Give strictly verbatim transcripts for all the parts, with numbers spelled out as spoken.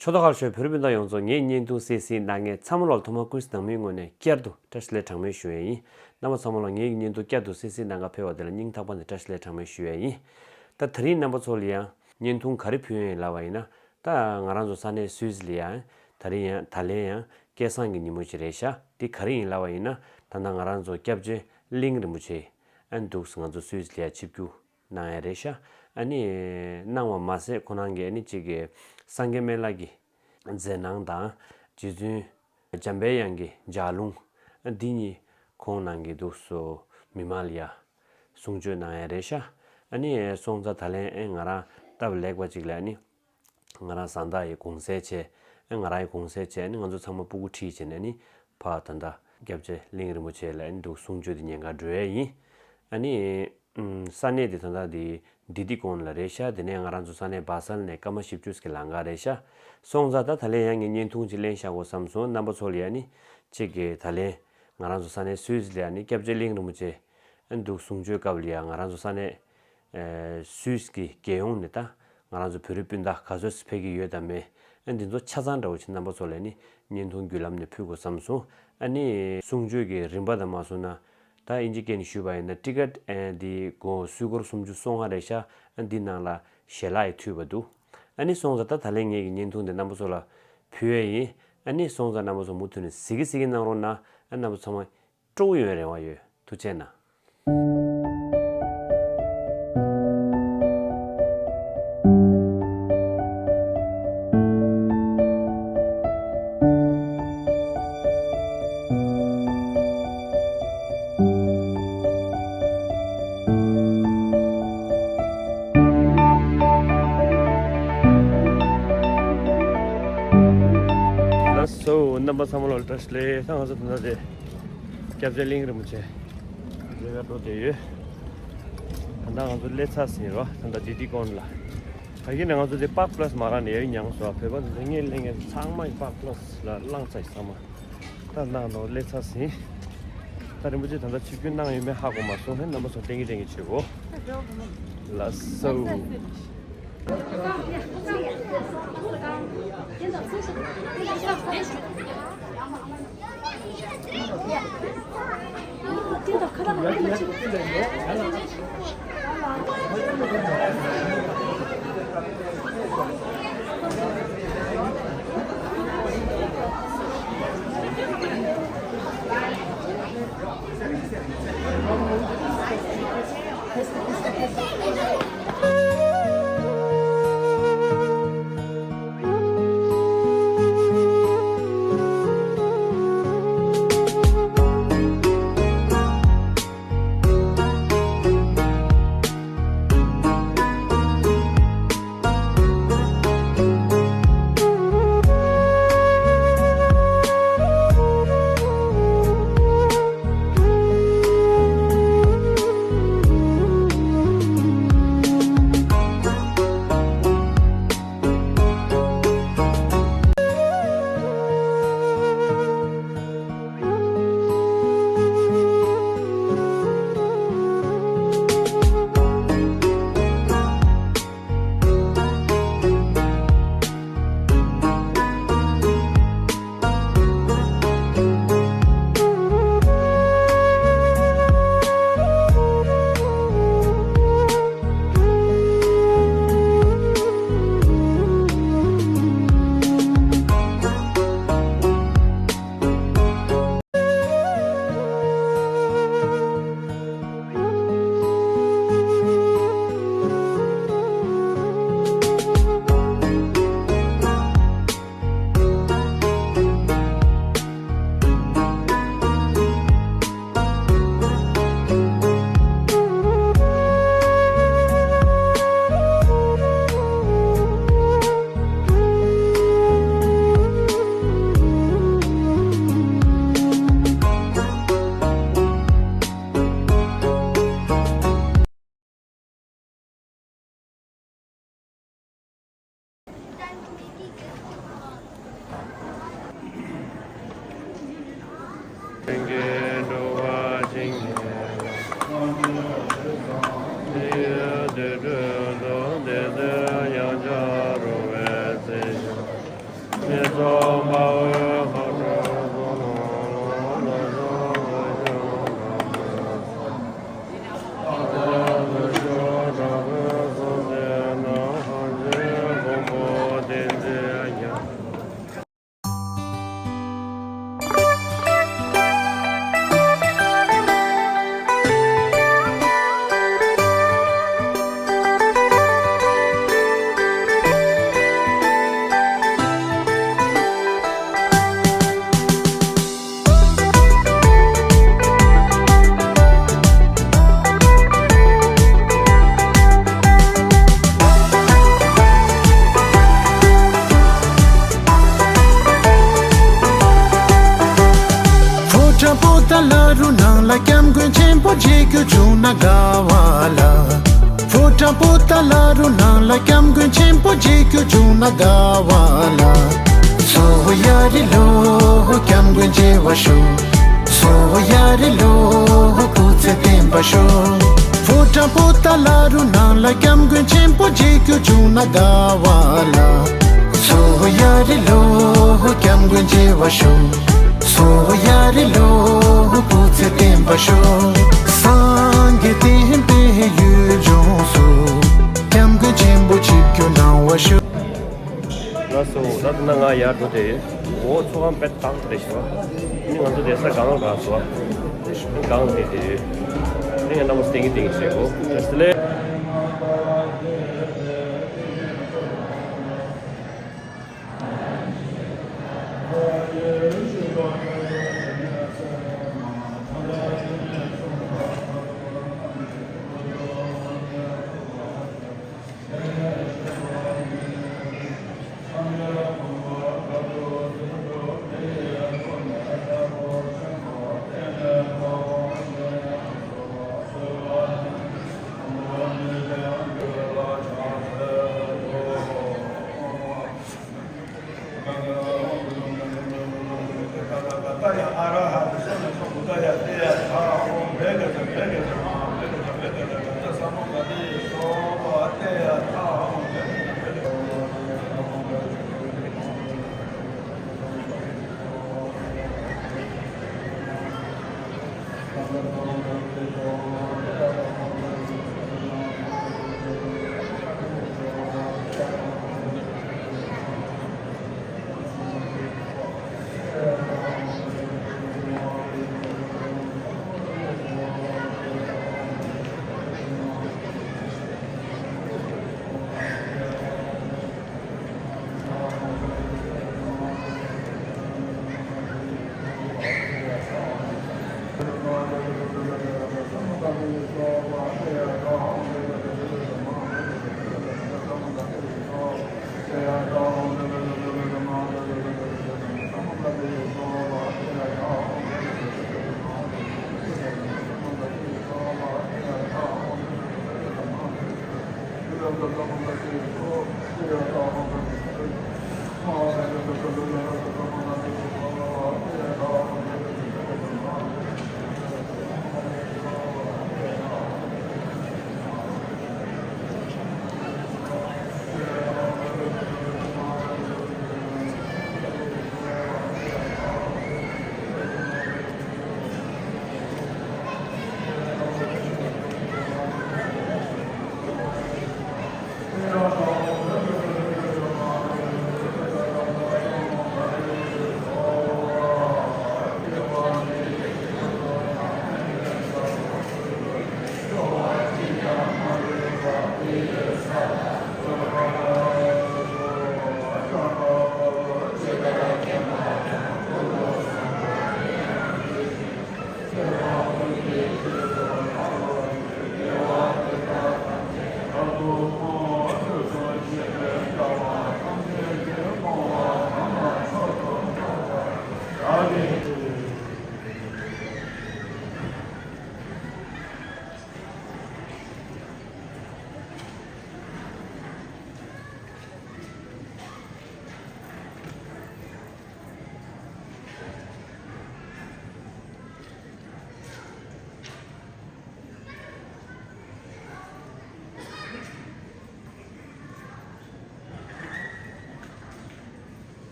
ཆོས་ཐོག་ཁར་ཞོལ་བོད་རིགས་སྤུན་ཟླ་ཡོངས་རྫོགས། ངའི་བརྙན་ཐུང་གསན་གཟིགས་གནང་མཁན་ཚང་མ་ལོར་ཐོག་མར་ཀུན་གཟིགས་ནང་མིའི་ངོས་ནས་བསྐྱར་དུ་བཀྲ་ཤིས་བདེ་ལེགས་གྲངས་མེད་ཞུ་ཡས་ཡིན། རྣམ་པ་ཚང་མ་ལོར་ངའི་བརྙན་ཐུང་བསྐྱར་དུ་གསན་གཟིགས་གནང་གར་ཕེབས་པ་དེ་ལ་སྙིང་ཐག་པ་ནས་བཀྲ་ཤིས་བདེ་ལེགས་གྲངས་མེད་ཞུ་ཡས་ཡིན། ད་དེ་རིང་རྣམ་པ་ཚོ་ལ་ཡང་བརྙན་ཐུང་ག་རེ་ཕུལ་ཡས་ཡིན་ལབ་པ་ཡིན་ན། ད་ང་རང་ཚོ་ས་གནས་སུད་སི་ལ་ཡང་ད་རིང་ཡང་ད་ལན་ཡང་སྐལ་བཟང་གི་ཉིན་མོ་ཞིག་རེད་ཤག་དེ་ག་རེ་ཡིན་ལབ་པ་ཡིན་ན། ད་ལྟ་ང་རང་ཚོ་སྐྱབས་རྗེ་གླིང་རིན་པོ་ཆེ་ཨ་འདུག་ང་ཚོ་སུད་སི་ལ་ཡང་ཆིབས་བསྒྱུར་གནང་ཡ་རེད་ཤག་ཨ་ནི་གནང་བ་མ་ཟད་ཁོ་རང་གིས་ཨ་ནི་གཅིག་གི་སངས་རྒྱས་སྨན་བླ་གི་མཛད་སྣང་དང་། རྗེ་བཙུན་འཇམ་པའི་དབྱངས་ཀྱི་ལྗགས་ལུང་འདི་གཉིས་ཁོང་ནང་གི་འདུག་སོ་མི་མང་ལ་ཡ་གསུང་ཆོས་གནང་ཡ་རེད་ཤག་ཨ་ནི་སོང་ཙང་ད་ལན་ཨེ་ང་རང་སྟབས་ལེགས་པ་ཅིག་ལ་ཨ་ནི་ང་རང་བཟའ་ཟླ་ཡི་གུང་སེང་བྱས། ཨེ་ང་རང་ཡི་གུང་སེང་བྱས། ཨ་ནི་ང་ཚོ་ཚང་མ་སྤུ་གུ་ཁྲིད་བྱས་ནས་ཨ་ནི་ཕར་ད་ལྟ་སྐྱབས་རྗེ་གླིང་རིན་པོ་ཆེ་ལ་ཨ་ནི་འདུག་གསུང་ཆོས་འདི་ཉན་གར་འགྲོ་ཡ་ཡིན། ཨ་ནི། ཨུམ། ས་གནས་དེ་ད་ལྟ་དེ་ཌི་ཏི་ཀོན་ལ་རེད་ཤག་དེ་ནས་ང་རང་ཚོ་ས་གནས་སྦ་སལ་ནས་སྐར་མ་བཞི་བཅུ་ཙམ་ལང་ག་རེད་ཤག་སོང་ཙང་ད་ད་ལན་ཡང་ངས་བརྙན་ཐུང་ཅིག་ལེན་བཞག་དགོས་བསམ་སོང་། རྣམ་པ་ཚོ་ལ་ཡ་ནི་གཅིག་གི་ད་ལན་ང་རང་ཚོ་ས་གནས་སུད་སི་ལ་ཡ་ནི་སྐྱབས་རྗེ་གླིང་རིན་པོ་ཆེ་ཨ་འདུག་གསུང་ཆོས་སྐབས་ལ་ཡ་ང་རང་ཚོ་ས་གནས་ཨེ་སུད་སི་གི་རྒྱལ་ཡོངས་ནས་ད་ང་རང་ཚོ་བོད་རིགས་སྤུན་ཟླ་ག་ཚོད་ཕེབས་ཀྱི་ཡོད་དམ་མེད། ཨ་འདི་ཚོ་ཆ་ཚང་འདྲ་བོ་ཅིག་རྣམ་པ་ཚོ་ལ་ནི་བརྙན་ཐུང་བརྒྱུད་ལམ་ནས་ཕུལ་དགོས་བསམ་སོང་། ཨ་ནི་གསུང་ཆོས་ཀྱི་རིམ་པ་དང་མ་སོང་ན། ད་ཨིན་ཇི་སྐད་ནས་ཞུས་པ་ཡིན་ན་ཊི་ཀེ་ཊི་ཨེ་འདི་སྒོར་སུམ་ཅུ་སོ་ལྔ་རེད་ཤག་ཨ་འདི་ནང་ལ་ཞལ་ལག་ཡང་ཚུད་པ་འདུག་ཨ་ནི་སོང་ཙང་ད་ད་ལན་ངེད་ཀྱི་བརྙན་ཐུང་འདི་རྣམ་པ་ཚོ་ལ་ཕུལ་ཡས་ཡིན། ཨ་ནི་སོང་ཙང་རྣམ་པ་ཚོ་མུ་མཐུད་ནས་གཟིགས་ཀྱི་གཟིགས་ཀྱི་གནང་རོགས་གནང་། ཨ་རྣམ་པ་ཚང་མ་སྤྲོ་པོ་ཡོང་རེ་བ་ཡོད། ཐུགས་རྗེ་གནང་། ལགས་སོ། རྣམ་པ་ཚང་མ་ལ་བཀྲ་ཤིས་བདེ་ལེགས། ད་ང་ཚོ་ད་ལྟ་དེ་སྐྱབས་རྗེ་གླིང་རིན་པོ་ཆེ་མཇལ་ག་འགྲོ་བསྡད་ཡོད། ད་ལྟ་ང་ཚོ་སླེབས་ཚར་ཟིན་རོ། ད་ལྟ་ཌི་ཏི་ཀོན་ལ། ད་གིན་ནས་ང་ཚོ་དེ་པཱག་པ་ལཱས་མ་རག་ནས་ཡར་མྱངས་སོང་། བོད་པ་ཚོ་དེ་ངས་སླེབས་མཁན་ཚང་མ་པཱག་པ་ལཱས་ལ་བླངས་ཚར་ཡིན་ཚང་མ། ད་ནང་ལོགས་སླེབས་ཚར་ཟིན། ད་རིན་པོ་ཆེ་ད་ལྟ་ཆིབས་བསྒྱུར་གནང་ཡོད་མེད་ཧ་གོ་མ་སོང་། ཧེ་རྣམ་པ་ཚོ་ལྟེང་གི་ལྟེང་གི་བྱེད་དགོས། ལགས་སོ། ཕོ་བྲང་པོ་ཏཱ་ལ་རུ་ནང་ལ་སྐྱབས་མགོན་ཆེན་པོ་མཇལ་རྒྱུ་བྱུང་ན་དགའ་བ་ལ། ཕོ་བྲང་པོ་ཏཱ་ལ་རུ་ནང་ལ་སྐྱབས་མགོན་ཆེན་པོ་མཇལ་རྒྱུ་བྱུང་ན་དགའ་བ་ལ། སོ་ཡ་རི་ལོ་སྐྱབས་མགོན་མཇལ་བར་ཤོག་སོ་ཡ་རི་ལོ་སྐུ་ཚེ་བརྟན་པར་ཤོག་ཕོ་བྲང་པོ་ཏཱ་ལ་རུ་ནང་ལ་སྐྱབས་མགོན་ཆེན་པོ་མཇལ་རྒྱུ་བྱུང་ན་དགའ་བ་ལ། སོ་ཡ་རི་ལོ་སྐྱབས་མགོན་མཇལ་བར་ཤོག་སོ་ཡ་རི་ལོ་སྐུ་ཚེ་བརྟན་པར་ཤོག་སངས་རྒྱས་བསྟན་པའི་ཡུལ་ལྗོངས་སུ། སྐྱབས་མགོན་ཆེན་པོ་ཆིབས་བསྒྱུར་གནང་བར་ཤོག་ལགས་སོ། ད་ལྟ་ན་ང་ཡར་འགྲོ་དེ་ཡོད། འོ་ཚོགས་ཁང་དཔེ་ཐག་རེད་ཤག་ཨ་ནི་ང་ཚོ་བསྡད་ས་སྒང་ལ་རག་སོང་། སྒང་དེ་དེ་ཡོད། ཨ་ནི་ང་རྣམ་པ་སྟེང་གི་སྟེང་གི་བྱེད་དགོས། བཀྲ་ཤིས་བདེ་ལེགས།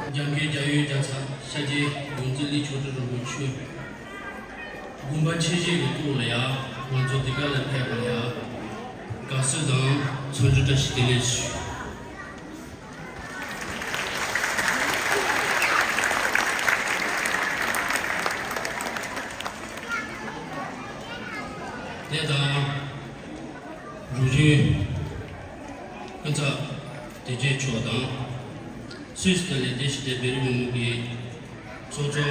རྒྱ་མཁན་རྒྱ་ཡོལ་རྒྱལ་ཚབ་ཤར་རྒྱལ་ཡོངས་འཛིན་ལི་ཆོས་སྒྲོན་རིན་པོ་ཆེ། དགོངས་པ་ཆེ་བཞེས་ཀྱི་ཐོག་ལ་ཡ་ང་ཚོ་འདི་ག་ལ་ཕེབས་པ་ལ་ཡ་དགའ་བསུ་དང་འཚམས་འདྲི་བཀྲ་ཤིས་བདེ་ལེགས་ཞུ། དེ་དང་རུ་ཆེན་སྐུ་ཚབ་དོན་གཅོད་མཆོག་དང་། སུད་སི་ལ་བསྡད་བཞིན་པའི་བོད་རིགས་མི་མང་གི་ཚོགས་གཙོ།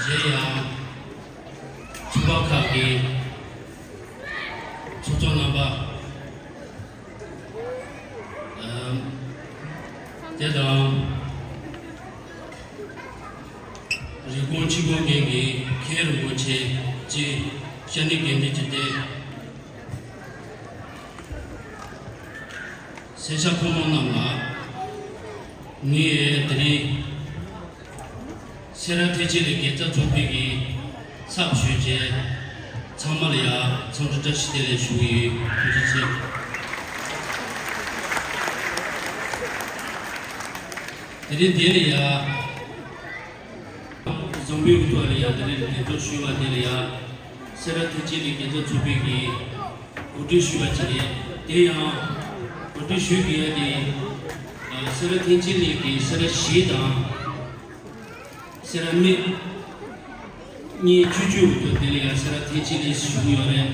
གཞན་ཡང་ཚོགས་པ་ཁག་གི་ཚོགས་གཙོ་རྣམ་པ། ཨམ། དེ་དང་། རིན་གོང་ཆེ་སྐུ་མགྲོན་གྱི་མཁན་རིན་པོ་ཆེ་གཙོས་ཤར་གནས་དགེ་འདུན་ཆོས་སྡེ། སེར་སྐྱ་ཕོ་མོ་རྣམས་ལ་ངས་དེ་རིང་སེ་ར་ཐེག་ཆེན་གླིང་དགེ་རྩ་ཚོགས་པའི་གི་ཚབ་ཞུས་བྱས་ཚང་མ་ལ་ཡ་འཚམས་འདྲི་བཀྲ་ཤིས་བདེ་ལེགས་ཞུ་གི་ཡོད། ཐུགས་རྗེ་ཆེ། དེ་རིང་འདི་ལ་ཡ། བཟང་པོའི་གི་ཐོག་ལ་ཡ་དེ་རིང་གདན་འདྲེན་ཞུས་པ་དེ་ལ་ཡ། སེ་ར་ཐེག་ཆེན་གླིང་དགེ་རྩ་ཚོགས་པའི་གི་གོ་སྒྲིག་ཞུས་པ་ཅིག་རེད། དེ་ཡང་གོ་སྒྲིག་ཞུས་དགོས་ཡ་དེ། ཨ། སེ་ར་ཐེག་ཆེན་གླིང་གི་སེ་ར་གཞིས་དང་སེ་ར་སྨད་གཉིས་ཆུང་ཆུང་དུ་དེ་ལ་ཡ་སེ་ར་ཐེག་ཆེན་གླིང་ཞུ་གི་ཡོད་རེད།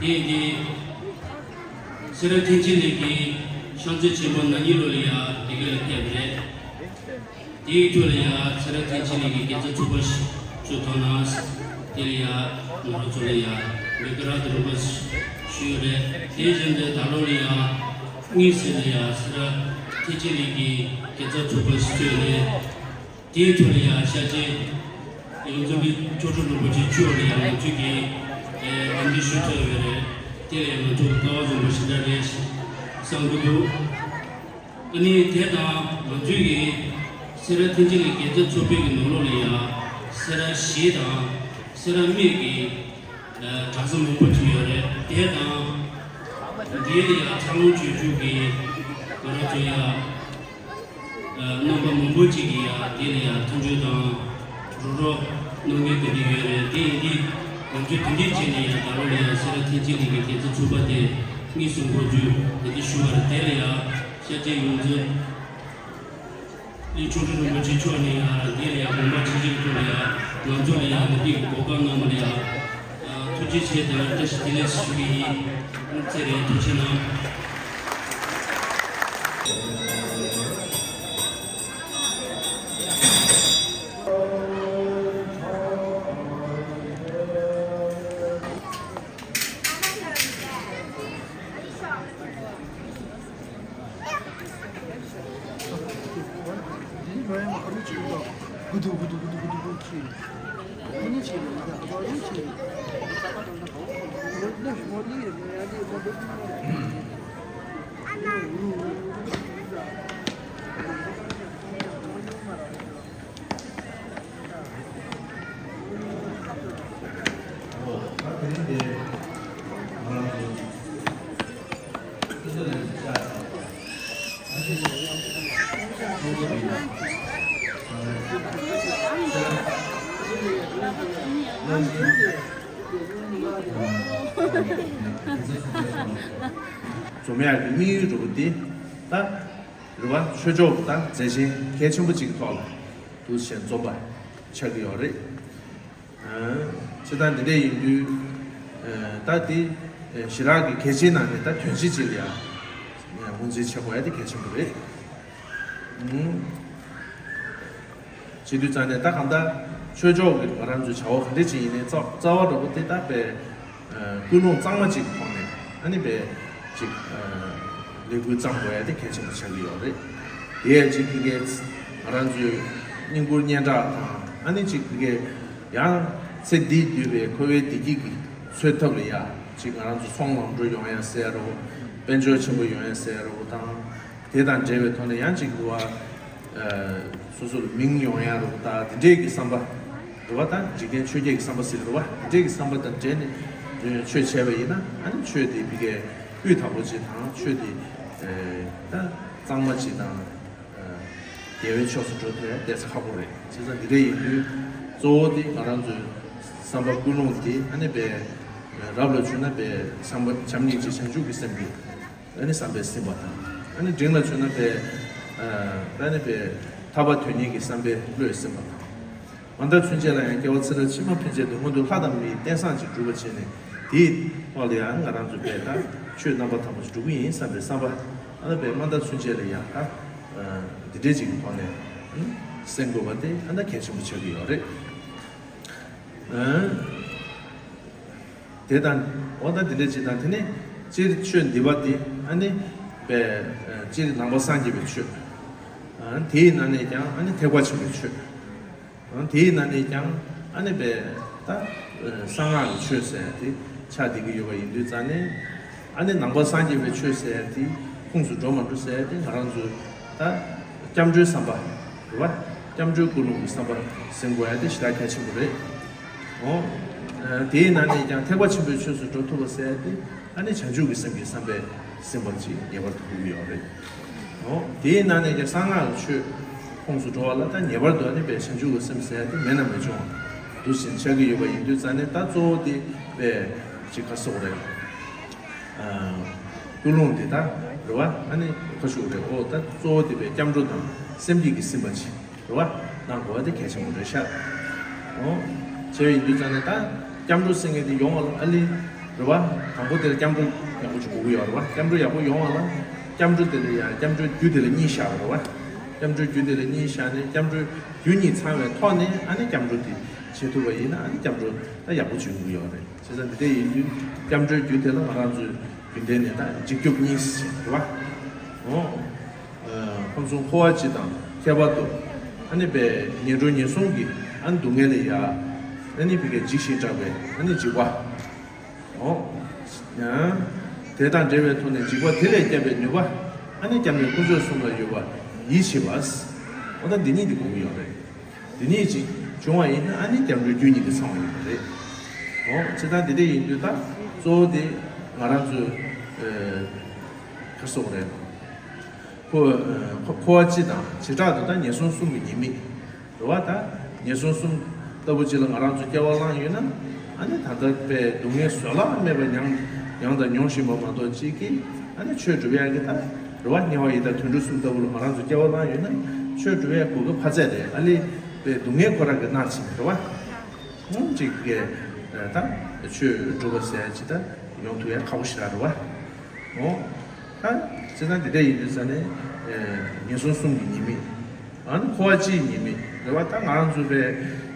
དེ་དེ་སེ་ར་ཐེག་ཆེན་གླིང་གི་ཤང་ཚའེ་ཆེན་པོ་ན་ནིང་ལོ་ལ་ཡ་དེ་ག་ལ་ཕེབས་རེད། དེའི་ཁྲོད་ལ་ཡང་སེ་ར་ཐེག་ཆེན་གླིང་གི་དགེ་རྩ་ཚོགས་པ་ཚོ་དང་ནང་དེ་ལ་ཡང་ང་རང་ཚོ་ལ་ཡང་མི་དགའ་རབ་ཏུ་རིམ་པ་ཞུས་ཡོད་རེད། དེ་བཞིན་དུ་ད་ལོ་ལ་ཡང་དངོས་སུ་ལ་ཡང་སེ་ར་ཐེག་ཆེན་གླིང་གི་དགེ་རྩ་ཚོགས་པ་ཞིག་བཙུགས་ནས། དེའི་ཁྲོད་ལ་ཡང་ཤར་རྒྱལ་ཡོངས་འཛིན་པའི་ཆོས་སྒྲོན་རིན་པོ་ཆེ་མཆོག་ལ་ཡང་ང་ཚོས་ཀྱི་ཨེ་དམ་འདྲི་ཞུ་ཐུབ་ཡོད་རེད། དེ་ལ་ཡང་ང་ཚོ་སྐལ་བ་བཟང་པོ་ཞེ་དྲག་རེད་བསམ་གྱི་འདུག་ཨ་ནི་དེ་དང་ང་ཚོས་ཀྱི་སེ་ར་ཐེག་ཆེན་གླིང་དགེ་རྩ་ཚོགས་པའི་གི་ནང་ལོགས་ལ་ཡང་སེ་ར་གཞིས་དང་སེ་ར་སྨད་ཀྱི་ཨ་གྲྭ་ས་མང་པོ་ཅིག་ཡོད་རེད། དེ་དང་འདིའི་ལ་ཡང་འཚར་ལོངས་བྱུང་བཅུག་གི་ང་རང་ཚོ་ཡང་ཨ་རྣམ་པ་མང་པོ་ཅིག་གིས་ཡང་དེ་ལ་ཡང་མཐུན་འགྱུར་དང་རོགས་རོགས་གནང་མཁན་དེ་འདྲ་ཡོད་རེད། དེ་ཡིན་དུས་ང་ཚོས་དེ་འདྲའི་བྱས་ནས་ཡང་ད་ལོ་ལ་ཡང་སེ་ར་ཐེག་ཆེན་གླིང་གི་དགེ་རྩ་ཚོགས་པ་དེ་དངོས་སུ་འགོ་འཛུགས་དེ་འདྲ་ཞུ་བ་རེད། དེ་ལ་ཡང་ཤར་རྒྱལ་ཡོངས་འཛིན་ལི་ཆོས་སྒྲོན་རིན་པོ་ཆེ་མཆོག་ནས་ཡང་དེ་ལ་ཡང་དགོངས་པ་ཆེ་བཞེས་ཐོག་ལ་ཡང་ང་ཚོ་ལ་ཡང་འདི་འདྲའི་གོ་སྐབས་གནང་བ་ལ་ཡང་ཐུགས་རྗེ་ཆེ་དང་བཀྲ་ཤིས་བདེ་ལེགས་ཞུ་གི་ཡིན། ཨ་ཙི་རེད། ཐུགས་རྗེ་གནང་། འཛོམས་ཡག་གི་དམིགས་ཡུལ་འདྲ་པོ་འདི་ད་རེད་བ། ཆོས་ཕྱོགས་ཀྱི་ད་མཛད་ཆེན་གལ་ཆེན་པོ་གཅིག་གི་ཐོག་ལ་འདུ་བྱས་འཛོམས་པ་ཆགས་ཀྱི་ཡོད་རེད། ཨ་བྱས་ཙང་འདི་འདྲ་ཡིན་དུས་ཨ་ད་འདི་ཨ་ཞེ་དྲག་གི་གལ་ཆེའི་ནང་ནས་ད་དོན་ཆེ་ཅིག་ལ་ཡང་ངོས་འཛིན་བྱེད་དགོས་ཡ་དེ་གལ་ཆེན་པོ་རེད། ཨུམ། བྱེད་དུས་ཙང་ནས་ད་གང་ལྟར་ཆོས་ཕྱོགས་ཀྱི་ང་རང་ཚོའི་བྱ་བ་ག་འདྲ་ཅིག་ཡིན་ནའི་རྩ་རྩ་བ་འདྲ་པོ་དེ་ད་དཔེ་ཨ་ཀུན་སློང་གཙང་མ་ཅིག་གི་ཐོག་ནས་ཨ་ནི་དཔེ་ཅིག་ཨ་ལས་འགུལ་བརྩམས་དགོས་ཡ་དེ་གལ་ཆེན་པོ་ཆགས་ཀྱི་ཡོད་རེད། དེ་ཡང་ཅིག་ཕ་གིའི་ང་རང་ཚོའི་བསྙེན་བཀུར་སྙན་གྲགས་དང་ཨ་ནི་ཅིག་ཕ་གིའི་ཡང་ཚེ་འདིས་བསྡུས་པའི་འཁོར་བའི་བདེ་སྐྱིད་ཀྱི་འཚོལ་ཐབས་ལ་ཡ་ཅིག་ང་རང་ཚོ་ཚོང་ལམ་འགྲོ་ཡོང་ཡ་ཟེར་ཡ་རོ། དཔལ་འབྱོར་ཆེན་པོ་ཡོང་ཡ་ཟེར་ཡ་རོ་དང་། དེ་དང་འབྲེལ་བའི་ཐོག་ནས་ཡང་ཅིག་འདུག་བ། ཨ་སོ་སོ་ལ་མིང་ཡོང་ཡ་རོ་ད་དེ་འདྲས་ཀྱི་བསམ་པ་རེད་བ། ད་འཇིག་རྟེན་ཆོས་བརྒྱད་ཀྱི་བསམ་པ་ཟེར་གྱི་རེད་བ། དེ་འདྲས་ཀྱི་བསམ་པ་དང་འབྲེལ་ནས་ཆོས་བྱས་པ་ཡིན་ན་ཨ་ནི་ཆོས་དེ་ཕ་གིའི་སྤུས་དག་པོ་ཅིག་དང་ཆོས་དེ་ཨ་ད་གཙང་མ་ཅིག་དང་ཨ་ རྒྱལ་བའི་ཕྱོགས་སུ་འགྲོ་ཐུབ་ཡ་ཏོག་ཙམ་ཁག་པོ་རེད། བྱས་ཙང་འདི་འདྲ་ཡིན་དུས་གཙོ་བོ་དེ་ང་རང་ཚོའི་བསམ་པ་ཀུན་སློང་དེ་ཨ་ནི་པའི་རབ་ལ་བྱུང་ན་པའི་བསམ་པ་བྱམས་སྙིང་རྗེ་བྱང་ཆུབ་ཀྱི་སེམས་ཀྱི་ཨ་ནི་བསམ་པས་ཟིན་པ་དང་། ཨ་ནི་འབྲིང་ལ་བྱུང་ན་པའི་ཨ་ནི་པའི་ཐར་པ་དོན་གཉེར་གྱི་བསམ་པའི་བློས་ཟིན་པ་དང་། མ་མཐའ་ཚུན་ཆད་ལ་ཡང་སྐྱེ་བ་ཕྱི་མ་ཕྱི་མ་ཕན་ཆད་དུ་མངོན་མཐོ་ལྷ་དང་མིའི་རྟེན་བཟང་ཅིག་སྒྲུབ་པ་བྱས་ནས་དེའི་ཐོག་ལ་ཡང་ང་རང་ཚོ་པས་ད་ཆོས་རྣམ་པ་དག་པ་ཞིག་སྒྲུབ་ཀྱི་ཡིན་བསམ་པའི་བསམ་པ་ཨ་ནི་པའི་མ་མཐའ་ཚུན་ཆད་ལ་ཡང་ད་འདི་འདྲའི་ཅིག་གི་ཐོག་ནས་སེམས་དགོས་པ་དེ་ཨ་ནི་གལ་ཆེན་པོ་ཆགས་ཀྱི་ཡོད་རེད། དེ་དང་འོ་ད་འདི་འདྲའི་ཅིག་དང་དེ་ནས་སྤྱིར་ཆོས་འདི་པ་དེ་ཨ་ནི་པའི་སྤྱིར་ནང་པ་སངས་རྒྱས་པའི་ཆོས། དེའི་ནང་ནས་ཀྱང་ཨ་ནི་ཐེག་པ་ཆེན་པོའི་ཆོས། དེའི་ནང་ནས་ཀྱང་ཨ་ནི་པའི་ད་གསང་སྔགས་ཀྱི་ཆོས་ཟེར་ཡ་དེ་ཆགས་བསྡད་ཀྱི་ཡོད་པ་ཡིན་དུས་ཙང་ནས། ཨ་ནི་ནང་པ་སངས་རྒྱས་པའི་ཆོས་ཟེར་ཡ་དེ་ཁོངས་སུ་འགྲོ་མ་འགྲོ་ཟེར་ཡ་དེ་ང་རང་ཚོའི་ད་སྐྱབས་འགྲོའི་བསམ་པ་རེད་བ། སྐྱབས་འགྲོའི་ཀུན་སློང་གི་བསམ་པ་ཟིན་དགོས་ཡ་དེ་ཞེ་དྲག་གལ་ཆེན་པོ་རེད། འོ། དེའི་ནང་ནས་ཀྱང་ཐེག་པ་ཆེན་པོའི་ཆོས་སུ་འགྲོ་ཐུབ་པ་ཟེར་ཡ་དེ་ཨ་ནི་བྱང་ཆུབ་ཀྱི་སེམས་ཀྱི་བསམ་པས་ཟིན་པ་ཅིག་ངེས་པར་དུ་དགོས་ཀྱི་ཡོད་རེད། འོ། དེའི་ནང་ནས་ཀྱང་གསང་སྔགས་ཀྱི་ཆོས་ཁོངས་སུ་འགྲོ་བ་ལ་ད་ངེས་པར་དུ་ཨ་ནི་པའི་བྱང་ཆུབ་ཀྱི་སེམས་ཟེར་ཡ་དེ་མེད་ན་མི་འབྱུང་བ་འདུ་ཞིང་ཆགས་ཀྱི་ཡོད་པ་ཡིན་དུས་ཙང་ནས་ད་གཙོ་བོ་དེ་པའི་ཅིག་ག་སོགས་རེད། ཀུན་སློང་དེ་དག་རེད་བ། ཨ་ནི་ཁ་ཤུགས་རེད། འོ་ད་གཙོ་བོ་དེ་པའི་སྐྱབས་འགྲོ་དང་སེམས་བསྐྱེད་ཀྱིས་ཟིན་པ་ཅིག་རེད་བ། གནང་དགོས་པ་དེ་གལ་ཆེན་པོ་རེད་ཤག་འོ། བྱས་པ་ཡིན་དུས་ཙང་ནས་ད་སྐྱབས་འགྲོ་ཟེར་མཁན་དེ་ཡོང་བ་ལ་ཨ་ལི་རེད་བ། དང་པོ་དེ་ལ་སྐྱབས་འགྲོ་ཡག་པོ་ཅིག་དགོས་ཀྱི་ཡོད་རེད་བ། སྐྱབས་འགྲོ་ཡག་པོ་ཡོང་བ་ལ་སྐྱབས་འགྲོ་དེ་ལ་ཡང་སྐྱབས་འགྲོའི་རྒྱུ་དེ་ལ་གཉིས་བཞག་པ་རེད་བ། སྐྱབས་འགྲོའི་རྒྱུ་དེ་ལ་གཉིས་བཞག་ནས་སྐྱབས་འགྲོའི་རྒྱུ་གཉིས་ཚང་བའི་ཐོག་ནས་ཨ་ནི་སྐྱབས་འགྲོ་དེ་བྱེད་ཐུབ་པ་ཡིན་ན་ཨ་ནི་སྐྱབས་འགྲོ་ད་ཡག་པོ་ཅིག་ཡོང་གི་ཡོད་རེད། བྱས་ཙང་འདི་འདྲ་ཡིན་དུས་སྐྱབས་འགྲོའི་རྒྱུ་དེ་ལ་ང་རང་ཚོའི་རྒྱུན་ལྡན་ནས་ད་འཇིགས་སྐྱོབ་གཉིས་ཟེར་རེད་བ། འོ། ཁམས་གསུམ་འཁོར་བ་སྤྱི་དང་ཁྱད་པར་དུ་ཨ་ནི་པའི་ངན་འགྲོ་ངན་སོང་གི་ཨ་ནི་སྡུག་བསྔལ་ལས་ཡ་ཨ་ནི་བི་ཀའི་འཇིགས་ཤིང་སྐྲག་པའི་ཨ་ནི་འཇིགས་པ། འོ། དེ་དང་འབྲེལ་བའི་ཐོག་ནས་འཇིགས་པ་དེ་ལས་སྐྱོབ་པའི་ནུས་པ་ཨ་ནི་སྐྱབས་གནས་དཀོན་མཆོག་གསུམ་ལ་ཡོད་པ་ཡིད་ཆེས་པ། འོ་ད་འདི་གཉིས་འདི་དགོས་ཀྱི་ཡོད་རེད། འདི་གཉིས་ཅིག་བྱུང་བ་ཡིན་ན་ཨ་ནི་སྐྱབས་འགྲོའི་རྒྱུ་གཉིས་དེ་ཚང་བ་ཡིན་པ་རེད། འོ་བྱས་ཙང་འདི་འདྲ་ཡིན་དུས་ད་གཙོ་བོ་དེ་ང་རང་ཚོའི་ག་སོགས་རེད། ཁོ་ཁོ་ཁོ་བ་སྤྱི་དང་བྱེ་བྲག་ཏུ་ད་ངན་སོང་གསུམ་གྱི་ཉེས་དམིགས་རེད་བ། ད་ངན་སོང་གསུམ་ལྟ་བུ་ཅིག་ལ་ང་རང་ཚོ་སྐྱེ་བ་བླངས་ཡོད་ན་ཨ་ནི་ད་ལྟ་པའི་སྡུག་བསྔལ་བཟོད་གླགས་མེད་པ་མྱངས་མྱངས་དང་མྱོང་བཞིན་པ་མ་གཏོགས་གཅིག་གིས་ཨ་ནི་ཆོས་སྒྲུབ་ཡག་གི་ད་རེད་བ། དམྱལ་བ་ཡི་དྭགས་དུད་འགྲོ་གསུམ་ལྟ་བུ་ལ་ང་རང་ཚོ་སྐྱེ་བ་བླངས་ཡོད་ན་ཆོས་སྒྲུབ་ཡག་གོ་སྐབས་ཕར་ཚད་རེད། ཨ་ལི་པའི་སྡུག་བསྔལ་ཁོ་རང་གི་མནར་ཕྱིན་རེད་བ། ཨང་གཅིག་གིས་ད་ཆོས་སྒྲུབ་པ་ཟེར་ཡག་ཅིག་ད་ཡོང་ཐུབ་ཡག་ཁག་པོ་ཞེ་དྲག་རེད་བ། འོ། ད་བྱས་ཙང་འདི་འདྲ་ཡིན་དུས་ཙང་ནས་ངན་སོང་གསུམ་གྱི་ཉེས་དམིགས། ཨ་ནི་འཁོར་བ་སྤྱིའི་ཉེས་དམིགས་རེད་བ། ད་ང་རང་ཚོ་པས་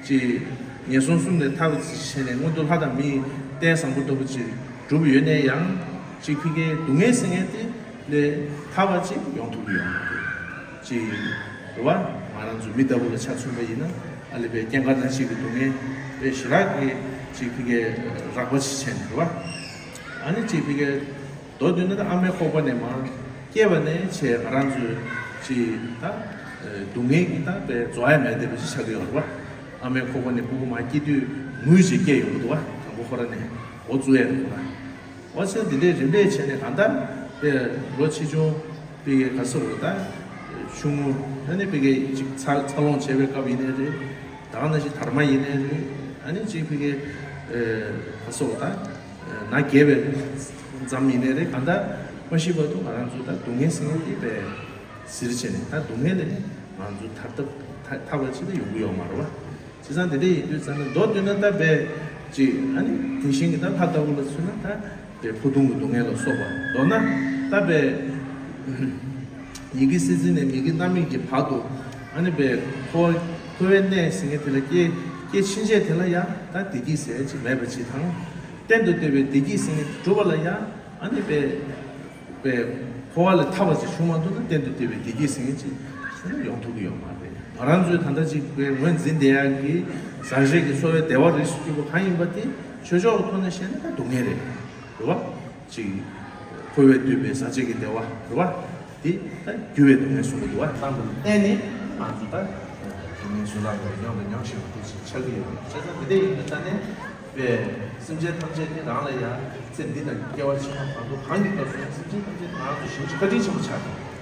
ཅིག་ངན་སོང་གསུམ་ལས་ཐར་བ་ཅིག་བྱས་ནས་མངོན་མཐོ་ལྷ་དང་མིའི་རྟེན་བཟང་པོ་ལྟ་བུ་ཅིག་སྒྲུབ་ཡོད་ནའི་ཡང་ཅིག་ཕ་གིའི་སྡུག་བསྔལ་ཟེར་མཁན་དེ་ལས་ཐར་བ་ཅིག་ཡོང་ཐུབ་ཀྱི་ཡོད་མ་རེད། ཅིག་རེད་བ། ང་རང་ཚོ་མི་ལྟ་བུ་ལ་ཆ་མཚོན་པ་ཡིན་ན་ཨ་ལི་པའི་སྐྱེ་རྒ་ན་འཆི་གི་སྡུག་བསྔལ་དཔེ་ཞེ་དྲག་གི་ཅིག་ཕ་གིའི་རགས་པ་ཅིག་བྱས་ནས་རེད་བ། ཨ་ནི་ཅིག་ཕ་གིའི་མདོར་བསྡུས་ན་ད་ཨ་མའི་ཁོག་པ་ནས་མར་སྐྱེས་པ་ནས་བྱས་ང་རང་ཚོའི་ཅིག་ད་སྡུག་བསྔལ་གྱི་ད་དཔེ་རྫོགས་ཡ་མེད་བསྡད་པ་ཅིག་ཆགས་ཀྱི་ཡོད་རེད་བ། ཨ་མའི་ཁོག་པ་ནས་སྤུ་གུ་མར་སྐྱེས་དུས་ངུས་བྱས་སྐྱེས་ཡོང་གི་འདུག་བ། དང་པོ་ཁོ་རང་ནས་འགོ་བཙུགས་ཡ་རེད་འདུག་བ། འོ་ཚེ་འདི་འདྲའི་རིམ་པས་བྱས་ནས་གང་ལྟར་དཔེ་ལོ་ཆེ་ཆུང་ཕ་གིའི་ག་ཟེར་དགོས་རེད། ད་ཆུང་ངུ་ཨ་ནི་ཕ་གིའི་ཅིག་འཚར་འཚར་ལོངས་བྱེད་པའི་སྐབས་ཡིན་ནའི་རེད། ད་ག་ནང་བཞིན་དར་མ་ཡིན་ནའི་རེད། ཨ་ནི་ཅིག་ཕ་གིའི་ག་ཟེར་དགོས་རེད། ད་ན་རྒས་པའི་མཚམས་ཡིན་ནའི་རེད། གང་ལྟར་མ་ཤི་བར་དུ་ང་རང་ཚོ་ད་སྡུག་བསྔལ་ཟེར་མཁན་དེ་དཔེ་གཟིར་བྱས་ནས་ད་སྡུག་བསྔལ་ལས་ང་ཚོ་ཐར་ཐབས་ཐར་ཐར་བ་ཅིག་ད་ཡོང་གི་ཡོད་མ་རེད་བ། བྱས་ཙང་དེ་འདྲ་ཡིན་དུས་ཙང་ནས་མདོར་བསྡུས་ན་ད་དཔེ་ཅིག་ཨ་ནི་དེ་བཞིན་གྱི་ད་ལྷ་ལྟ་བུ་ལ་མཚོན་ན་ད་དཔེ་འཕོ་ལྟུང་གི་སྡུག་བསྔལ་ལ་སོགས་པ། མདོར་ན་ད་དཔེ་ཡི་གེ་སྲིད་རྩེ་ནས་མི་དགེ་རྣམ་གཉིས་ཀྱི་བར་དུ་ཨ་ནི་དཔེ་འཁོར་འཁོར་བའི་གནས་ཟེར་མཁན་དེ་ལ་སྐྱེ་སྐྱེ་ཕྱིན་ཆད་དེ་ལ་ཡང་ད་བདེ་སྐྱིད་ཟེར་ཅིག་མེད་པ་ཅིག་དང་། གཏན་དུ་བདེ་བའི་བདེ་སྐྱིད་ཟེར་མཁན་དེ་སྒྲུབ་པ་ལ་ཡང་ཨ་ནི་དཔེ་པའི་འཁོར་བ་ལས་ཐར་བ་ཅིག་བྱུང་མ་ཐུབ་ན་གཏན་དུ་བདེ་བའི་བདེ་སྐྱིད་ཟེར་མཁན་ཅིག་ཡོང་ཐུབ་ཀྱི་ཡོད་མ་རེད། ང་རང་ཚོའི་ད་ལྟ་ཅིག་པའི་ངོས་འཛིན་བསྡད་ཡག་གི་ཟག་བཅས་ཀྱི་འཚོ་བའི་བདེ་བ་རིགས་སུ་གྱུར་པ་གང་ཡིན་པ་དེ་ཆོས་ཕྱོགས་ཀྱི་ཐོག་ནས་བཤད་ན་ད་སྡུག་བསྔལ་རེད། རེད་བ། ཅིག་འཁོར་བས་བསྡུས་པའི་ཟག་བཅས་ཀྱི་བདེ་བ་རེད་བ། དེ་ད་འགྱུར་བའི་སྡུག་བསྔལ་གསུང་གི་འདུག་བ། བཏང་དགོས་ལ་བརྟེན་ནས་ང་ཚོ་ད་སྡུག་བསྔལ་བཟོད་གླགས་ཀྱི་མྱོང་དང་མྱོང་བཞིན་པ་དེ་ཅིག་ཆགས་ཀྱི་ཡོད་རེད། བྱས་ཙང་འདི་འདྲ་ཡིན་དུས་ད་ནས། པས་སེམས་ཅན་ཐམས་ཅད་ནི་རང་ལ་ཡང་ཚེ་འདི་དང་སྐྱེ་བ་ཕྱི་མ་བར་དུ་གང་གི་སྐབས་སུ་ཡང་སེམས་ཅན་ཐམས་ཅད་ང་རང་ཚོ་ཞེ་པོ་ཅིག་བཀའ་དྲིན་ཆེན་པོ་ཆགས་ཀྱི་ཡོད།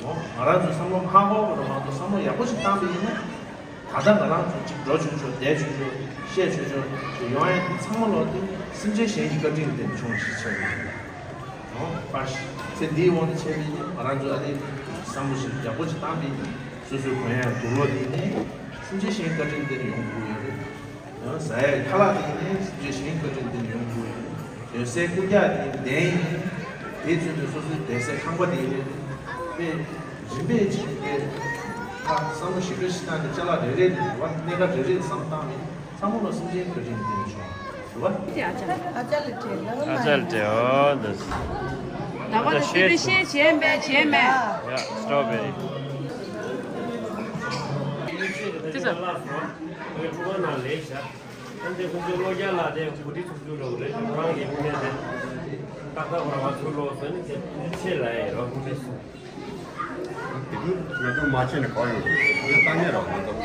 ཨོ། ང་རང་ཚོ་བསམ་བློ་མ་འཁོར་བ་རུ་མ་གཏོགས་བསམ་བློ་ཡག་པོ་ཞིག་བཏང་པ་ཡིན་ན། ད་ལྟ་ང་རང་ཚོ་གཅིག་འགྲོ་ཆོག་ཆོག་བསྡད་ཆོག་ཆོག་བཤད་ཆོག་ཆོག་ཅིག་ཡོང་ཡ་དེ་ཚང་མ་ལོག་དེ་སེམས་ཅན་གཞན་གྱི་བཀའ་དྲིན་ལ་བརྟེན་ནས་བྱུང་བ་ཞིག་ཆགས་ཡོད། ཨོ། པར་ཞིག་ཚེ་འདིའི་དབང་དུ་བྱས་པ་ཡིན་ན་ང་རང་ཚོ་ཨ་ནི་བསམ་བློ་ཞིག་ཡག་པོ་ཞིག་བཏང་པ་ཡིན་ན། སོ་སོའི་གོན་ཡ་དུག་ལོག་དེ་ནི་སེམས་ཅན་གཞན་གྱི་བཀའ་དྲིན་ལ་བརྟེན་ནས་ཡོང་དགོས་ཡོད་རེད། ཡང་ཟ་ཡའི་ཁ་ལག་དེ་ཡིན་ནའི་སེམས་ཅན་གཞན་གྱི་བཀའ་དྲིན་དེ་ཡོང་དགོས་ཡོད། ཡོད་སའི་རྐུབ་བཀྱག་དེ་ཡིན་གདན་ཡིན། དེའི་ཚུལ་དུ་སོ་སོའི་བསྡད་སའི་ཁང་པ་དེ་ཡིན་ནའི་དཔེ་རིམ་པས་བྱས་ཏེ། ད་བསམ་བློ་ཞིབ་ཕྲ་ཞིག་བཏང་ནས་ཅ་ལག་རེ་རེ་ནས་རེད་བ། གནས་ཀ་རེ་རེ་བསམ་བཏང་ནས་ཚང་མ་ལ་སེམས་ཅན་བཀའ་དྲིན་དེ་བྱུང་རེད་བ། ཨ་ཅག་ལ་བྲེལ་ལ། ཨ་ཅག་ལ་བྲེལ་ཨོ་ད། ཟླ་བ་ད་ཤེས་བྱས་བྱས་མེད་བྱས་མེད། ཡ་སི་ཊོ་བེ་རི། ཅི་ཟེར། ངའི་ཕྲུ་གུ་ནང་ལས་བྱ། ཨ་འདི་ཁོང་ཚོའི་གློ་རྒྱག་ལ་དེ་གོ་སྒྲིག་ཚོགས་ཆུང་རོགས་རེད། ཁོ་རང་གི་དངོས་གནས་དེ་ཏག་ཏག་ཁོ་རང་ང་ཚོའི་གློ་ཟ་ནི་དེ་ཆེ་ལ་ཡི་རོགས་ཁོང་ཚོས་སོང་། དེ་དུས་ང་ཚོ་མ་ཆེ་ནས་གང་ཡོང་གི་ང་ཚོ་ལྟ་ཉན་རོགས་ང་ཚོ།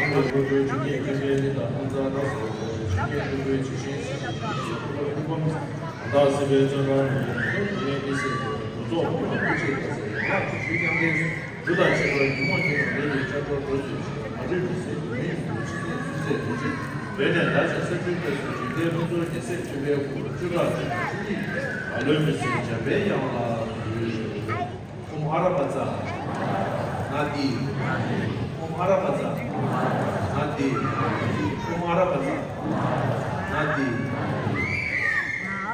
ང་ཚོ་ཆུ་སྐྱེས་ཀུན་གྲོལ་གླིང་དང་ཁོང་ཚོ་ཨ་ད་སོགས་ཆུ་སྐྱེས་ཀུན་གྲོལ་ཆུ་ཤིང་སྲིད་ཀྱི་ཁུ་བམ་ཟང་། ད་སྲིད་པའི་བཙོན་རར་ཉུལ་ནས་ཉི་མའི་དམིགས་བསལ་དུ་རུ་ཚོགས་ཕུང་ལ་སྐུ་ཕྱྭའི་དགའ་ཚལ་ཡན་ལག་ཆུ་ཤུལ་རྐྱང་ལྡན། རྒྱུ་དང་བཅས་པ་ཉོན་མོངས་སྐྱེ་བ་མེད་པའི་ཆར་འབབ་འགྲོ་ཚུལ་ཕྱིར་མ་ལུས་མི་གསལ་སྒྱུ་མའི་ཡུལ་དུ་ཇི་སྙེད་བརྩེ་བའི་ལུས་ཅན། བོད་ནས་འདའ་ཞིང་ས་ཆུའི་ཕྱོགས་སུ་འཇིག་རྟེན་ཕུན་ཚོགས་ཀྱི་སྲས་མཐུན་པའི་སྐུ་བཅུ་ཕྲག་བཅུ་གཉིས་ཀྱིས་མ་ལུས་མི་གསལ་འཇམ་པའི་དབྱངས་ལ་འབུལ། ཨོཾ་ཨ་ར་པ་ཙ་ན་དྷཱིཿ། ཨོཾ་ཨ་ར་པ་ཙ་ན་དྷཱིཿ། ཨོཾ་ཨ་ར་པ་ཙ་ན་དྷཱིཿ།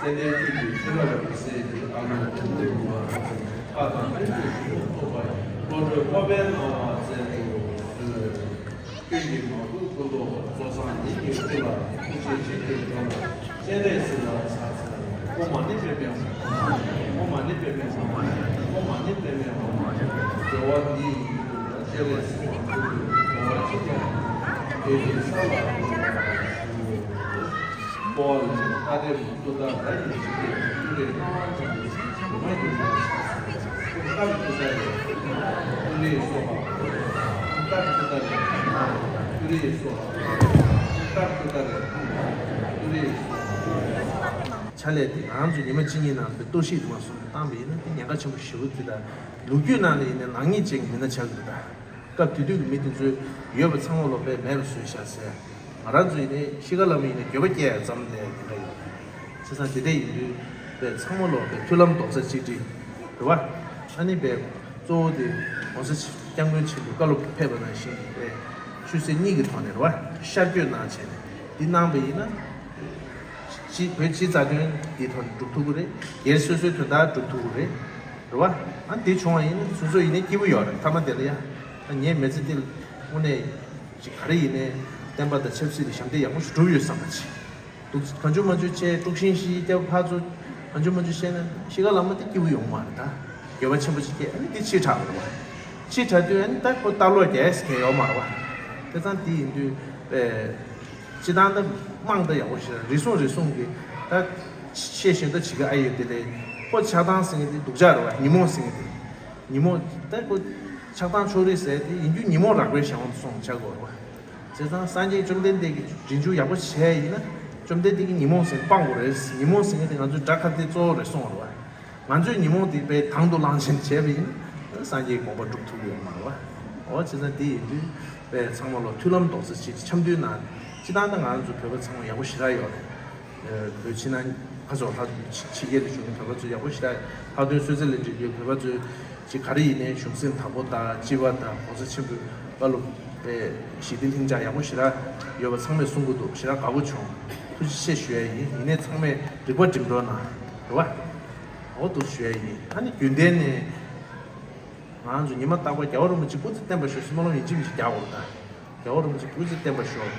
ཙནྡན་ཁྱོད་ཀྱི་ཆོས་རབ་ཀྱི་སྲས་ཀྱི་ཨ་ལོ་ཀུན་ཏུ་ལྡན་པ་ཨ་ཙི་ཕག་དང་ཀུན་གྱི་གཞུང་ལུགས་ཐོབ་པ་ཡི་བློ་གྲོས་སྤོབས་པའི་སྣང་བ་སྩལ་དུ་གསོལ། ཀུན་གྱིས་མ་བཀུར་སྐུ་མདོག་བཙོ་བཟང་ཉིད་ཀྱི་སྐུ་ལ་སྐུ་ཕྱྭའི་ཞིང་དུ་འགྲོ་ལ་སྤྱན་རས་གཟིགས་ལ་ཕྱག་འཚལ། ཨོཾ་མ་ཎི་པདྨེ་ཧཱུྃ། ཨོཾ་མ་ཎི་པདྨེ་ཧཱུྃ། ཨོཾ་མ་ཎི་པདྨེ་ཧཱུྃ། སྦྱོར་བ་འདི་ཡིས་སྤྱན་རས་གཟིགས་དབང་ཕྱུག་གི་གོ་འཕང་ཇི་ལྟར་བདེ་ཞིང་གསལ་བར་འགྲུབ་པར་ཤོག། སྤོ་བ་ལ་ཨ་དེ་མུ་ཏུ་ད་ར་ཡི་ཇི་སྐད་ཀུ་རེ་སྣང་བ་ཅན་དུ་སྒྱུ་མ་སྒྱུ་མའི་ཏ་ཏི་ཏ་རེ་ཏུ་རེ་སོ་ཧ། ཏ་ཏི་ཏ་རེ་ཏུ་རེ་སོ་ཧ། ཏ་ཏི་ཏ་རེ་ཏུ་རེ་སོ་ཧ། ཕྱག་ལས་དེ་ང་རང་ཚོ་ཉི་མ་གཅིག་གཉིས་ནང་དུ་གཏོར་བཤིག་དུ་མ་སོང་བཏང་བ་ཡིན་ན་དེ་ཉེན་ཁ་ཆེན་པོ་ཞེ་པོ་དེ་དང་། ལོ་རྒྱུས་ནང་ལ་ཡིན་ན་ནག་ཉེས་ཅན་གྱི་མི་སྣ་ཆགས་ཀྱི་རེད་ད། སྐབས་དེ་དུས་ཀྱི་མི་དེ་ཚོས་ཡོད་པ་ཚང་མ་ལོ་པས་མེད་པ་བཟོས་བཞག་ཟེར། ང་རང་ཚོ་ཡིན་ནའི་ཤི་ཁ་ལ་མ་ཡིན་ནའི་འགྱོད་པ་སྐྱེ་ཡ་ཙམ་ལས་ཉེན་ཁ་ཡོད་རེད། བྱས་ཙང་དེ་འདྲ་ཡིན་དུས་པས་ཚང་མ་ལོ་པས་མཐུན་ལམ་རྡོག་རྩ་གཅིག་སྒྲིལ་རེད་བ། ཨ་ནི་པས་གཙོ་བོ་དེ་༸གོང་ས་༸སྐྱབས་མགོན་ཆེན་པོས་བཀའ་སློབ་ཕེབས་པ་ནང་བཞིན་པས་ཆོས་སྲིད་གཉིས་ཀྱི་ཐོག་ནས་རེད་བ་ཤར་བསྐྱོད་གནང་བྱས་ནས་འདི་གནང་པ་ཡིན་ན། སྤྱི་བོད་སྤྱིའི་རྩ་དོན་འདིའི་ཐོག་ནས་སྒྲུབ་ཐུབ་ཀྱི་རེད། སྒེར་སོ་སོའི་དོན་དག་སྒྲུབ་ཐུབ་ཀྱི་རེད། རེད་བ། ཨ་འདི་བྱུང་བ་ཡིན་ན་སོ་སོ་ཡིན་ནའི་སྐྱིད་པོ་ཡོད་རེད། མཐའ་མ་དེ་ལ་ཡ། ཨ་ངའི་མི་ཚེ་འདི་ལ་དངོས་གནས་ཅིག་ག་རེ་ཡིན་ནའི་བསྟན་པ་དང་ཆབ་སྲིད་ལ་ཞབས་འདེགས་ཡག་པོ་ཞིག་བསྒྲུབས་ཡོད་བསམ་པ་ཅིག་འདུག་གང་བྱུང་མང་བྱུང་བྱས་དཀྲུག་ཤིང་ཞིག་སྐྱབས་ཕར་ཚུར་གང་བྱུང་མང་བྱུང་བཤད་ན་ཤི་ཁ་ལ་མ་དེ་སྐྱིད་པོ་ཡོང་མ་རེད་ད། འགྱོད་པ་ཆེན་པོ་ཅིག་སྐྱེས་ཨ་ནི་དེ་ཕྱི་དྲགས་པ་རེད་བ། ཕྱི་དྲགས་དུས་ཨ་ནི་ད་ཁོ་ལྟ་ལོག་རྒྱག་ཡས་གལ་ཡོད་མ་རེད་བ། དེ་ཙང་དེ་ཡིན་དུས་པས། སྤྱི་བཏང་ད་དམངས་ད་ཡག་པོ་ཞིག་རེ་ཟུང་རེ་ཟུང་གི་ད་ཤེས་བཞིན་ད་བྱེད་ཀ་ཨ་ཡོད་དེ་ལས་ཁོ་ཆགས་སྡང་ཟེར་མཁན་དེ་སྡུག་ཅག་རེད་བ། ཉོན་མོངས་ཟེར་མཁན་དེ་ཉོན་མོངས་ད་ཁོ་ཆགས་སྡང་ཕྱོགས་རིས་ཟེར་དེ་ཡིན་རྒྱུ་ཉོན་མོངས་རགས་པའི་གཞན་དབང་དུ་སོང་ཆགས་དགོས་རེད་བ། བྱས་ཙང་སངས་རྒྱས་བཅོམ་ལྡན་འདས་ཀྱིས་རྗེས་འཇུག་ཡག་པོ་བྱས་ཡིན་ན་བཅོམ་ལྡན་འདས་ཀྱིས་ཉོན་མོངས་ཟེར་མཁན་སྤང་དགོས་རེད། ཉོན་མོངས་ཟེར་མཁན་དེ་ང་ཚོའི་དགྲ་ཁ་གཏད་གཙོ་བོ་རེད་གསུངས་པ་རེད་བ། ང་ཚོས་ཉོན་མོངས་དེ་དཔེ་དང་དུ་བླངས་བྱས་བྱས་པ་ཡིན་ན་སངས་རྒྱས་དགོངས་པ་སྒྲུབ་ཐུབ་ཡོད་མ་རེད་བ། འོ་བྱས་ཙང་དེ་ཡིན་དུས་དཔེ་ཚང་མ་ལོ་མཐུན་ལམ་རྡོག་རྩ་གཅིག་སྒྲིལ་འཆམ་མཐུན་ནང་སྤྱི་བཏང་ད་ང་ཚོ་བོད་པ་ཚང་མ་ཡག་པོ་ཞེ་དྲག་ཡོད་རེད། བོད་ཕྱི་ནང་ཁ་ཕྱོགས་ལྷག་ཕྱི་རྒྱལ་ལ་བཞུགས་མཁན་བོད་པ་ཚོ་ཡག་པོ་ཞེ་དྲག་ལྷག་དོན་སུད་སི་ལ་འགྲིམ་མཁན་བོད་པ་ཚོས་ཅིག་ག་རེ་ཡིན་ནའི་གཞུང་སེམས་དག་པོ་དང་སྤྱི་བ་དང་༸གོང་ས་ཆེན་པོའི་བཀའ་སློབ་པའི་ཞི་བདེ་ལྷིང་འཇགས་ཡག་པོ་ཞེ་དྲག་ཡོད་པ་ཚང་མས་གསུང་གི་འདུག་ཞེ་དྲག་དགའ་པོ་བྱུང་། ཐུགས་རྗེ་ཆེ་ཞུ་ཡ་ཡིན། ཡིན་ནའི་ཚང་མས་རིག་པ་སྒྲིམ་རོགས་གནང་རེད་བ། འོ་འདུག་ཞུ་ཡ་ཡིན། ཨ་ནི་རྒྱུན་ལྡན་ནས་ང་ཚོ་ཉི་མ་རྟག་པར་རྒྱལ་བ་རིན་པོ་ཆེ་སྐུ་ཚེ་བརྟན་པར་ཤོག་སྨོན་ལམ་ཡིན་གཅིག་མིན་གཅིག་རྒྱག་དགོས་རེད་ད། རྒྱལ་བ་རིན་པོ་ཆེ་སྐུ་ཚེ་བརྟན་པར་ཤོག་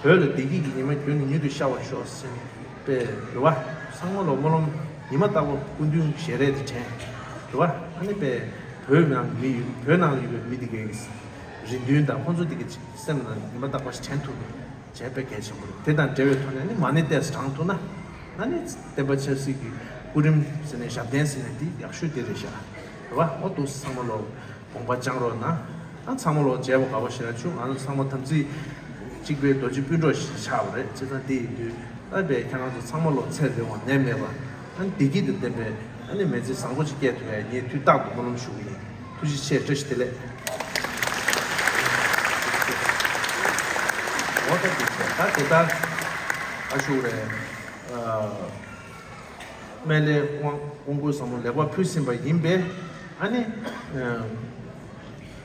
བོད་ལ་བདེ་སྐྱིད་ཀྱི་ཉི་མ་རྒྱུན་ནས་མྱུར་དུ་ཤར་བར་ཤོག་ཟེར་ནས་དཔེ་རེད་བ། ཚང་མ་ལོ་སྨོན་ལམ་ཉི་མ་རྟག་པར་སྐུ་མདུན་ཞལ་རས་དེ་དྲན་རེད་བ། ཨ་ནི་དཔེ་བོད་ནང་མི་ཡོད་བོད་ནང་ལ་ཡོད་པའི་མི་དེ་གའི་རེ་འདུན་དང་ཁོང་ཚོ་དེ་གའི་སེམས་ནང་ཉི་མ་རྟག་པར་དྲན་ཐུབ་པ་བྱས་དཔེ་གལ་ཆེན་པོ་རེད། དེ་དང་འབྲེལ་བའི་ཐོག་ནས་ནི་མ་ཎི་ཏོག་ཙམ་བགྲང་ཐུབ་ན་ཨ་ནི་བསྟན་པ་ཆབ་སྲིད་ཀྱི་སྐུ་རིམ་ཟེར་ནས་ཞབས་བརྟན་ཟེར་ནས་འདི་ཡག་ཤོས་དེ་རེད་ཤག་རེད་བ། འོ་འདུག་ཚང་མ་ལོ། དགོངས་པ་བཅངས་རོགས་གནང་། ཨ་ཚང་མ་ལོ་མཇལ་བ་དགའ་པོ་ཞེ་དྲག་བྱུང་། ང་ཚོ་ཚང་མ་དམ་ཚིག་གཅིག་པའི་རྡོ་རྗེ་སྤུན་གྲོགས་ཤིག་ཆགས་པ་རེད། བྱས་ཙང་དེ་ཡིན་དུས་ཨ་བས་ཁྱེད་རང་ཚོ་ཚང་མ་ལོ་ཚེ་རིང་བ་ནད་མེད་པ་ཨ་བདེ་སྐྱིད་དང་ལྡན་པའི་ཨ་ནི་མི་ཚེ་བཟང་པོ་ཞིག་སྐྱེལ་ཐུབ་ཡ་ངས་དུས་རྟག་ཏུ་སྨོན་ལམ་ཞུ་གི་ཡིན། ཐུགས་རྗེ་ཆེ། བཀྲ་ཤིས་བདེ་ལེགས། འོ་ད་དེ་བྱས་ད་དེ་ལྟར་ཨ་ཞུ་རེད། ཨ། སྨན་བླའི་དབང་དབང་བསྐུར་ཟབ་མོ་ལེགས་པར་ཕུལ་ཟིན་པ་ཡིན་པས། ཨ་ནི། ཨ།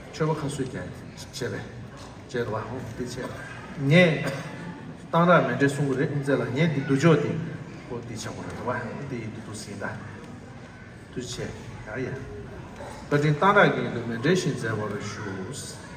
མཆོད་པ་ཁ་གསོས་ཀྱང་བྱས་པས། བྱས་རེད་བ། འོ་དེ་བྱས། ངས་གཏང་རག་མཎྜལ་གསུང་གི་རེད། ཨིན་ཙེ་ལ་ངས་འདི་བསྡུ་ཆོག་དེ་ཁོ་འདི་བྱ་དགོས་རེད་བ། འདི་ཡིན་དུ་འདུག་ཟིན་ད། ཐུགས་རྗེ་ཆེ། ཡ་ཡ། བཀའ་དྲིན་གཏང་རག་གི་ཡོན་དུ་མཎྜལ་བཞེས་མཛད་པར་ཞུ།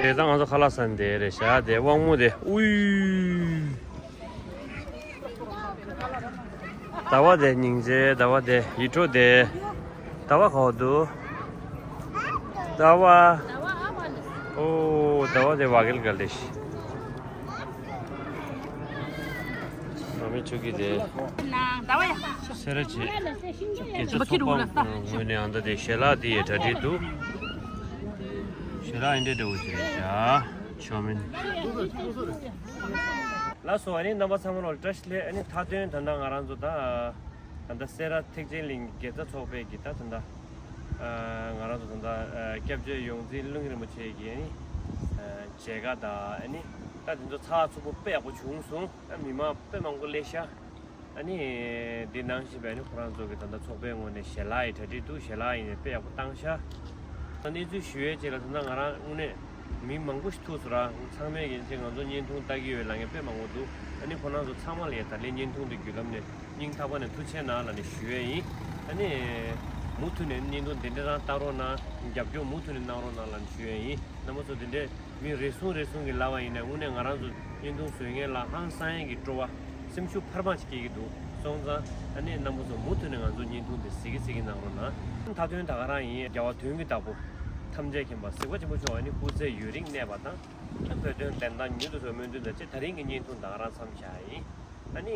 དེ་ད་ང་ཚོ་ཁ་ལག་ཟ་ནས་བསྡད་རེད་ཤག་དེ་དབང་མོ་དེ། ཨུའི། ཟླ་བ་དེ་སྙིང་རྗེ། ཟླ་བ་དེ་ཡིད་འཕྲོག་དེ། ཟླ་བ་ག་པར་འདུག་ཟླ་བ། ཨོ། ཟླ་བ་དེ་བ་གེལ་ག་ལེ་ཤི། ཨ་མའི་ཆུ་གི་དེ། སེ་ར་བྱེས་དགེ་རྩ་ཚོགས་པ་ངོས་ནས་ཨ་མདའ་དེ་ཞལ་ལག་དེ་ཡི་གྲ་སྒྲིག་འདུག་ཞལ་ལག་ཨེ་འདྲས་འདྲ་བོ་ཞིག་རེད་ཤག་ཆོ་མིན། ལགས་སོ། ཨ་ནི་རྣམ་པ་ཚང་མ་ལ་བཀྲ་ཤིས་བདེ་ལེགས། ཨ་ནི་མཐའ་དོན་ད་ལྟ་ང་རང་ཚོ་ད་ད་ལྟ་སེ་ར་ཐེག་ཆེན་གླིང་དགེ་རྩ་ཚོགས་པའི་གི་ད་ད་ལྟ་ང་རང་ཚོ་ད་ལྟ་སྐྱབས་རྗེ་ཡོངས་འཛིན་ཀླུ་སྒྲུབ་རིན་པོ་ཆེ་གི་ཨ་ནི་མཇལ་ཁ་དང་ཨ་ནི་ད་དེ་ཚོ་ཚགས་ཚུད་པོ་དཔེ་ཡག་པོ་བྱུང་སོང་། ཨ་མི་མང་དཔེ་མང་པོ་སླེབས་ཤག་ཨ་ནི་འདི་ནང་བཞིན་པའི་ཨ་ནི་ཁོ་རང་ཚོ་གི་ད་ལྟ་ཚོགས་པའི་ངོས་ནས་ཞལ་ལག་ཡི་གྲ་སྒྲིག་འདུག་ཞལ་ལག་ཡིན་ནས་དཔེ་ཡག་པོ་བཏང་ཤག་ད་གནས་ཚུལ་ཞུ་ཡས་ཅིག་ལ་ད་ལྟ་ང་རང་དངོས་གནས་ མི་མང་པོ་ཞིག་ཐུག་སོང་ར། ཚང་མས་ཡིན་ཚེ་ང་ཚོ་བརྙན་ཐུང་ལྟ་གི་ཡོད་ལབ་མཁན་དཔེ་མང་པོ་འདུག་ཨ་ནི་ཁོ་རང་ཚོ་ཚང་མ་ལ་ཡ་ད་ལན་བརྙན་ཐུང་འདི་བརྒྱུད་ལམ་ནས་སྙིང་ཐག་པ་ནས་ཐུགས་རྗེ་གནང་ལབ་ནས་ཞུ་ཡས་ཡིན། ཨ་ནི་མུ་མཐུད་ནས་བརྙན་ཐུང་འདི་འདྲ་རང་ལྟ་རོགས་གནང་། རྒྱབ་སྐྱོར་མུ་མཐུད་ནས་གནང་རོགས་གནང་ལབ་ནས་ཞུ་ཡས་ཡིན། རྣམ་པ་ཚོ་འདི་འདྲས་མི་རེ་ཟུང་རེ་ཟུང་གིས་ལབ་པ་ཡིན་ན་དངོས་གནས་ང་རང་ཚོ་བརྙན་ཐུང་བཟོ་མཁན་ལ་ཧང་སང་ཡས་ཀྱི་སྤྲོ་བ། སེམས་ཤུགས་འཕར་མ་ཞིག་སྐྱེ་གི་འདུག་སོང་ཙང་ཨ་ནི་རྣམ་པ་ཚོ་མུ་མཐུད་ནས་ང་ཚོ་བརྙན་ཐུང་དེ་གཟིགས་གི་གཟིགས་གི་གནང་རོགས་གནང་། མཐའ་དོན་ད་ག་རང་ཡིན། རྒྱལ་བ་དོན་གྱི་བདག་པོ་ཐམས་ཅད་མཁྱེན་པ་གཟིགས་པ་ཆེན་པོ་མཆོག་ཨ་ནི་སྐུ་ཚེ་ཡུན་རིང་གནས་པ་དང་། བོད་དོན་བདེན་མཐའ་མྱུར་དུ་རྫོགས་སྨོན་འདུན་དང་བཅས་ད་རིང་གི་བརྙན་ཐུང་ད་ག་རང་མཚམས་བཞག་ཡིན། ཨ་ནི་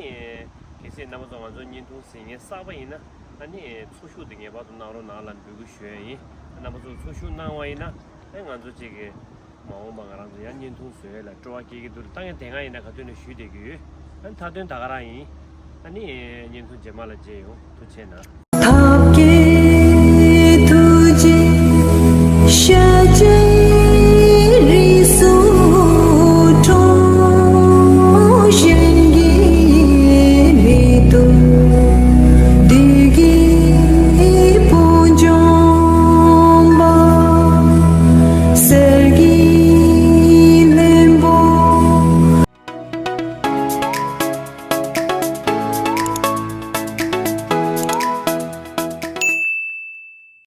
གལ་སྲིད་རྣམ་པ་ཚོ་ང་ཚོ་བརྙན་ཐུང་གཟིགས་མཁན་གསར་པ་ཡིན་ན་ཨ་ནི་འཚོ་བཞུགས་དེ་ངེས་པར་དུ་གནང་རོགས་གནང་ལབ་འབོད་སྐུལ་ཞུ་ཡ་ཡིན། རྣམ་པ་ཚོ་འཚོ་བཞུགས་གནང་བ་ཡིན་ན་ཨ་ང་ཚོ་གཅིག་གི་མ་འོངས་པ་ང་རང་ཚོ་ཡང་བརྙན་ཐུང་བཟོ་ཡས་ལ་སྤྲོ་བ་སྐྱེ་གི་འདུག་ད་ངས་དེ་སྔ་ཡིན་ན་ག་དུས་ནས་ཞུས་བསྡད་ཀྱི་ཡོད། ཨ་མཐའ་དོན་ད་ག་རང་ཡིན། ཨ་ནི་བརྙན་ཐུང་རྗེས་མ་ལ་མཇལ་ཡོང་། ཐུགས་རྗེ་གནང་།